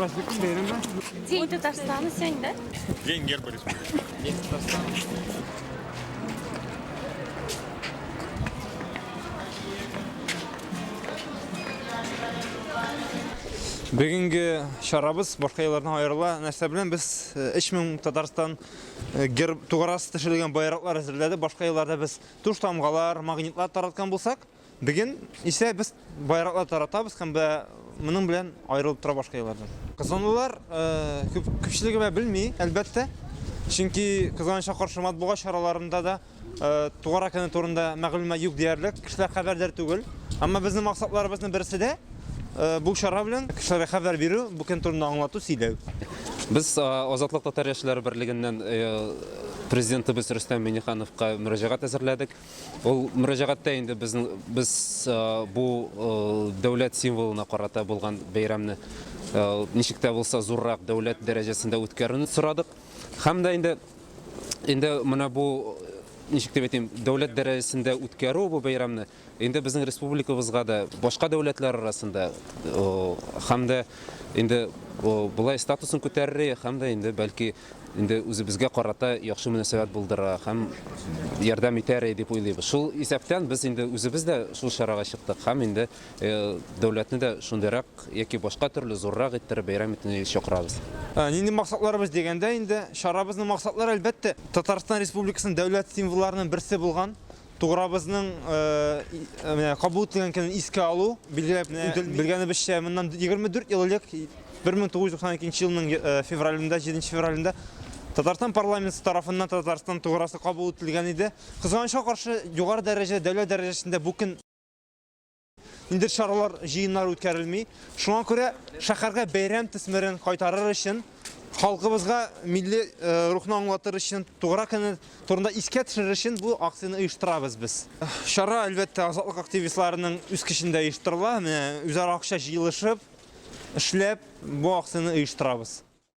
праздником, бәйрәм белән. День Татарстана сегодня, да? День герба республики. День Татарстана. Бүгенге чарабыз башка еллардан аерыла. Нәрсә белән без 3000 Татарстан герб тугарасы төшерелгән байраклар әзерләдек. Башка елларда без туш тамгалар, магнитлар тараткан булсак, Бүген исә без байраклар таратабыз һәм дә моның белән аерылып тора башка еллардан. Казанлылар күп күпчелеге менә белми, әлбәттә. Чөнки кызганычка каршы матбугат чараларында да Тугара көне турында мәгълүмат юк диярлек, кешеләр хәбәрдар түгел. Әмма безнең максатларыбызның берсе дә бу чара белән кешеләргә хәбәр бирү, бу көн турында аңлату, сөйләү. Без Азатлык татар яшьләре берлегеннән президентыбыз Рөстәм Миңнехановка мөрәҗәгать әзерләдек. Ул мөрәҗәгатьтә инде безнең без бу дәүләт символына карата булган бәйрәмне ничек тә булса зуррак дәүләт дәрәҗәсендә үткәрүне сорадык. Һәм дә инде инде менә бу ничек дип әйтим, дәүләт дәрәҗәсендә үткәрү бу бәйрәмне инде безнең республикабызга да башка дәүләтләр арасында һәм дә инде болай статусын күтәрер һәм дә инде бәлки инде үзебезгә карата яхшы мөнәсәбәт булдыра һәм ярдәм итәр дип уйлыйбыз. Шул исәптән без инде үзебез дә шул чарага чыктык һәм инде дәүләтне дә шундыйрак яки башка төрле зуррак иттереп бәйрәм итүне чакырабыз. Нинди максатларыбыз дигәндә инде, чарабызның максатлары, әлбәттә, Татарстан Республикасының дәүләт символларының берсе булган Туграбызның менә кабул ителгән көнен искә алу, билгеләп белгәнебезчә, моннан 24 ел элек, 1992 елның февралендә, 7 февралендә Татарстан парламенты тарафыннан Татарстан туграсы кабул ителгән иде. Кызганычка каршы, югары дәрәҗә, дәүләт дәрәҗәсендә бу көн ниндидер чаралар, җыеннар үткәрелми. Шуңа күрә шәһәргә бәйрәм төсмерен кайтарыр өчен, халкыбызга милли рухны аңлатыр өчен, тугра көне турында искә төшерер өчен бу акцияне оештырабыз без. Чара, әлбәттә, Азатлык активистларының үз көчендә оештырыла. Менә үзара акча җыелышып, эшләп, бу акцияне оештырабыз.